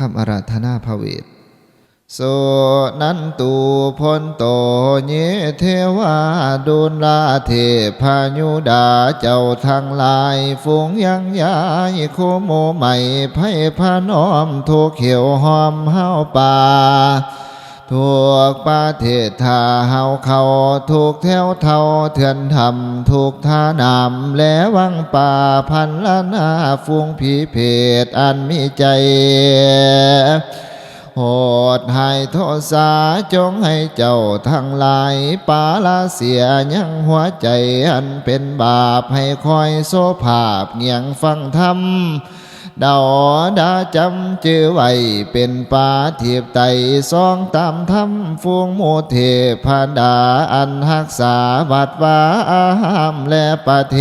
ຄຳອາລາທະນາພະເວດ. ໂສນັນຕຸ ພົນໂຕ ເຍ ເທວາ ດຸນລາເທບພະຍຸດາ ເຈົ້າທັງຫຼາຍ ຝູງຍັງຍາຍ ຄູ່ໝູ່ໄມ້ໄພພະນອມ ທຸກເຂວຫ້ອມຮາວປ່າ ທຸກປະເທດ ຖ້າຮາວເຂົ້າ ທຸກແຖວເທົ່າເຖື່ອນທຳ ທຸກທ່ານ້ຳ ແລວັງປ່າ ພັນລະນາ ຝູງຜີເພດ ອັນມີໃຈ ໂຫດຮ້າຍໂທສາ ຈົ່ງໃຫ້ເຈົ້າທັງຫຼາຍ ປາລະເສຍຍັງຫົວໃຈ ອັນເປັນບາບ ໃຫ້ຄອຍໂສພາບ ງຽງຟັງທຳ ເດົາດາຈຳຈື່ໄວ້ ເປັນປາທິບໄຕ ຊອງຕາມທຳ ຝູງໝູ່ເທພະດາ ອັນຮັກສາວັດວາອາຮາມ ແລະ ປະເທ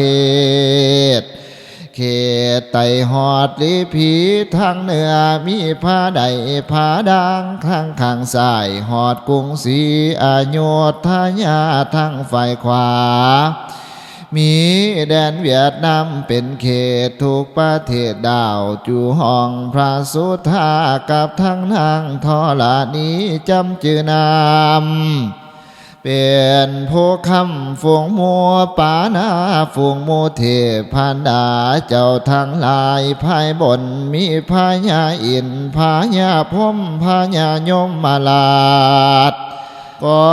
ດ ເຂດໃຕ້ຮອດລີພີ ທາງເໜືອມີຜາໃດຜາດ່າງ ທາງຂ້າງຊ້າຍຮອດກຸງສີອະຍຸດທະຍາ ທາງຝ່າຍຂວາມີແດນຫວຽດນາມເປັນເຂດ ທຸກປະເທດດາວຈູ່ຫ້ອງພະສຸທາ ກັບທັງນາງທໍລະນີ ຈຳຈື່ນາມ ເປັນຜູ້ຄ້ຳຝູງໝູ່ປານາ ຝູງໝູ່ເທພະດາ ເຈົ້າທັງຫຼາຍພາຍບົນ ມີພະຍາອິນ ພະຍາພົມ ພະຍາຍົມມະລາດ ກໍ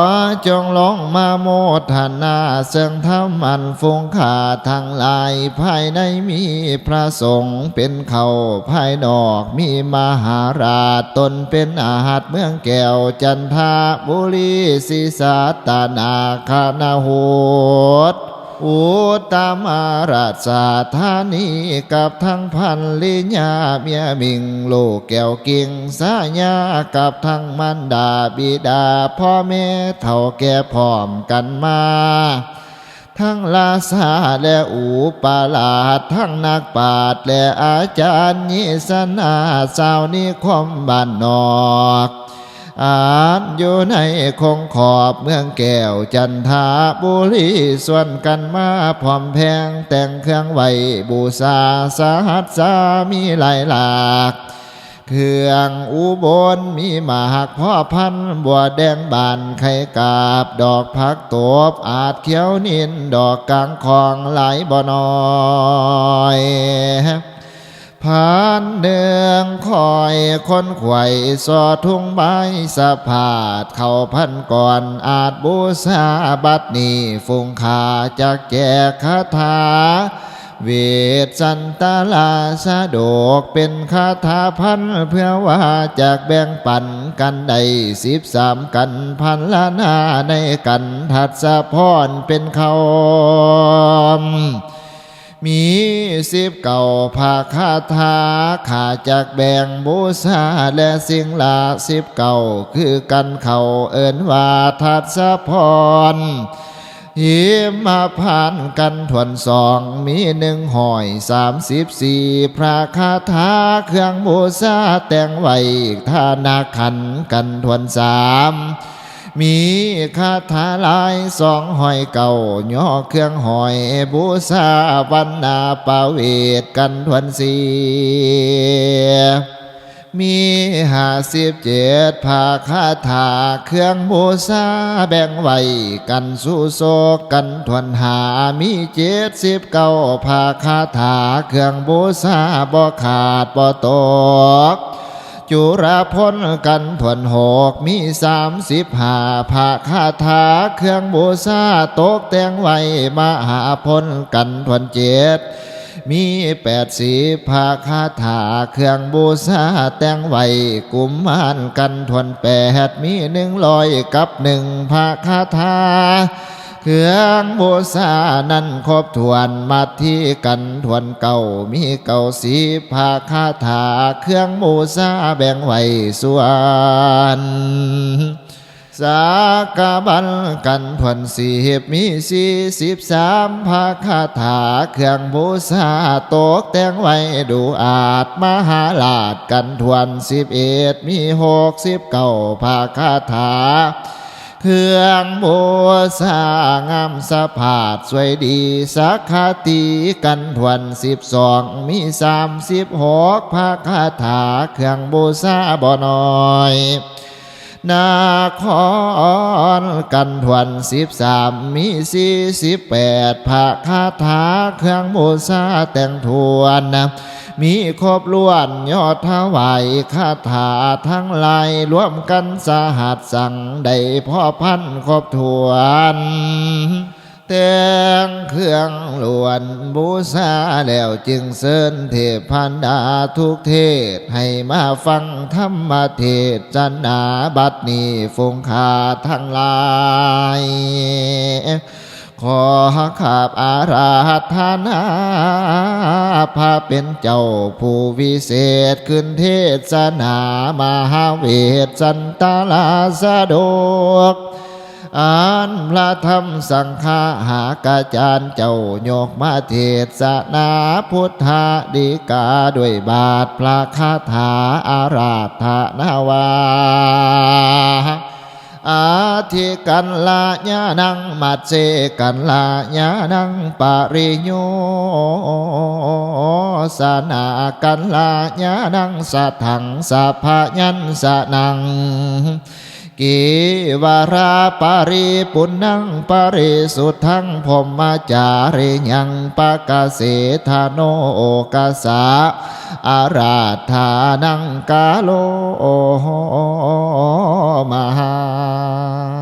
ຈົ່ງລົງມາໂມທະນາ ເຊິ່ງທຳອັນຝູງຂ້າທັງຫຼາຍ ພາຍໃນມີພະສົງເປັນເຄົ້າ ພາຍນອກມີມະຫາລາດ ຕົນເປັນອາຫັດເມືອງແກ້ວຈັນທະ ບຸລີ ສີສັດຕະນາຄະນະຫຸດ ອຸດຕະມະລາຊະທານີ ກັບທັງພັນລິຍາເມຍມິງ ລູກແກ້ວກິ່ງສາຍາ ກັບທັງມານດາບິດາ ພໍ່ແມ່ເຖົ້າແກ່ພ້ອມກັນມາ ທັງລາຊາ ແລະ ອຸປະລາດ ທັງນັກປາດ ແລະ ອາຈານຍິສະນາ ຊາວນິຄົມບ້ານນອກ ອັນຢູ່ໃນຄົງຂອບເມືອງແກ້ວຈັນທະບຸລີ ຊວນກັນມາພ້ອມແຜງ ແຕ່ງເຄື່ອງໄຫວ້ບູຊາສະຫັດສາ ມີຫຼາຍຫຼາກ ເຄື່ອງອຸບົນມີໝາກພໍພັນ ບົວແດງບານໄຂ່ກາບ ດອກຜັກຕົບອາດຂຽວນິນ ດອກກາງຂອງຫຼາຍບໍ່ນ້ອຍ ພັນເໜືອງຄອຍຄົນຂວາຍ ຊໍທຸງບາຍສະພາດ ເຂົ້າພັນກ່ອນອາດບູຊາ ບັດນີ້ຝູງຂ້າຈັກແຈກຄາຖາ ເວດສັນຕະລາຊະດົກ ເປັນຄາຖາພັນ ເພື່ອວ່າຈະແບ່ງປັນກັນໄດ້ສິບສາມກັນ ພັນລະນາໃນກັນທັດສະພອນເປັນຄຳ ມີສິບເກົ້າພະຄາຖາ ຂ້າຈັກແບ່ງບູຊາ ແລະ ສິ່ງລະສິບເກົ້າຄືກັນເຂົ້າ ເອີ້ນວ່າທັດສະພອນ ຫິມມະພານ ກັນທວນສອງ ມີໜຶ່ງຮ້ອຍສາມສິບສີ່ພະຄາຖາ ເຄື່ອງບູຊາແຕ່ງໄວ້ທານະຂັນ ກັນທວນສາມ ມີຄາຖາຫຼາຍສອງຮ້ອຍເກົ້າ ຍໍເຄື່ອງຫ້ອຍບູຊາ ວັນນາປະເວດ ກັນທວນສີ່ ມີຫ້າສິບເຈັດພະຄາຖາ ເຄື່ອງບູຊາແບ່ງໄວ້ກັນສູ່ໂສກ ກັນທວນຫ້າ ມີເຈັດສິບເກົ້າພະຄາຖາ ເຄື່ອງບູຊາບໍ່ຂາດບໍ່ຕົກ ຈຸລະພົນກັນທວນຫົກ ມີສາມສິບຫ້າພະຄາຖາ ເຄື່ອງບູຊາຕົກແຕ່ງໄວ້ ມະຫາພົນກັນທວນເຈັດ ມີແປດສິບພະຄາຖາ ເຄື່ອງບູຊາແຕ່ງໄວ້ ກຸມມານກັນທວນແປດ ມີໜຶ່ງຮ້ອຍກັບໜຶ່ງພະຄາຖາ ເຄື່ອງບູຊານັ້ນຄົບຖ້ວນ ມັດທີກັນທວນເກົ້າ ມີເກົ້າສິບພະຄາຖາ ເຄື່ອງບູຊາແບ່ງໄວ້ສ່ວນ ສັກກະບັນກັນທວນສິບ ມີສີ່ສິບສາມພະຄາຖາ ເຄື່ອງບູຊາຕົກແຕ່ງໄວ້ດູອາດ ມະຫາລາດກັນທວນສິບເອັດ ມີຫົກສິບເກົ້າພະຄາຖາ ເຄື່ອງບູຊາງາມສະພາດສວຍດີ ສັກຂະຕິກັນທວນສິບສອງ ມີສາມສິບຫົກພະຄາຖາ ເຄື່ອງບູຊາບໍ່ນ້ອຍ ນະຄອນກັນທວນສິບສາມ ມີສີ່ສິບແປດພະຄາຖາ ເຄື່ອງບູຊາແຕ່ງທວນ ມີຄົບລ້ວນ ຍອດຖວາຍຄາຖາທັງຫຼາຍ ລວມກັນສະຫັດສັງ ໄດ້ພໍພັນຄົບຖ້ວນ ແຕ່ງເຄື່ອງລ້ວນບູຊາແລ້ວ ຈຶ່ງເຊີນເທບພັນດາທຸກເທດ ໃຫ້ມາຟັງທຳມະເທດສະນາ ບັດນີ້ຝູງຂ້າທັງຫຼາຍ ຂໍຂາບອາລາທະນາ ພະເປັນເຈົ້າຜູ້ວິເສດ ຂຶ້ນເທດສະນາມະຫາເວດສັນຕະລາຊະດົກ ອັນພະທຳສັງຄະຫາກະຈານເຈົ້າ ຍົກມາເທດສະນາພຸດທະດີກາ ດ້ວຍບາດພະຄາຖາອາລາທະນາວ່າ ອະທິກັນລະຍານັງ ມັດເສກັນລະຍານັງ ປະລິໂຍຊະນະກັນລະຍານັງ ສະຖັງສະພະຍັນສະນັງ ກິວະລາປະລິປຸນນັງ ປະລິສຸດທັງ ພົມມະຈາຣິຍັງ ປະກະເສທະໂນໂອກະສະ ອາລາທະນັງກາໂລມະຫາ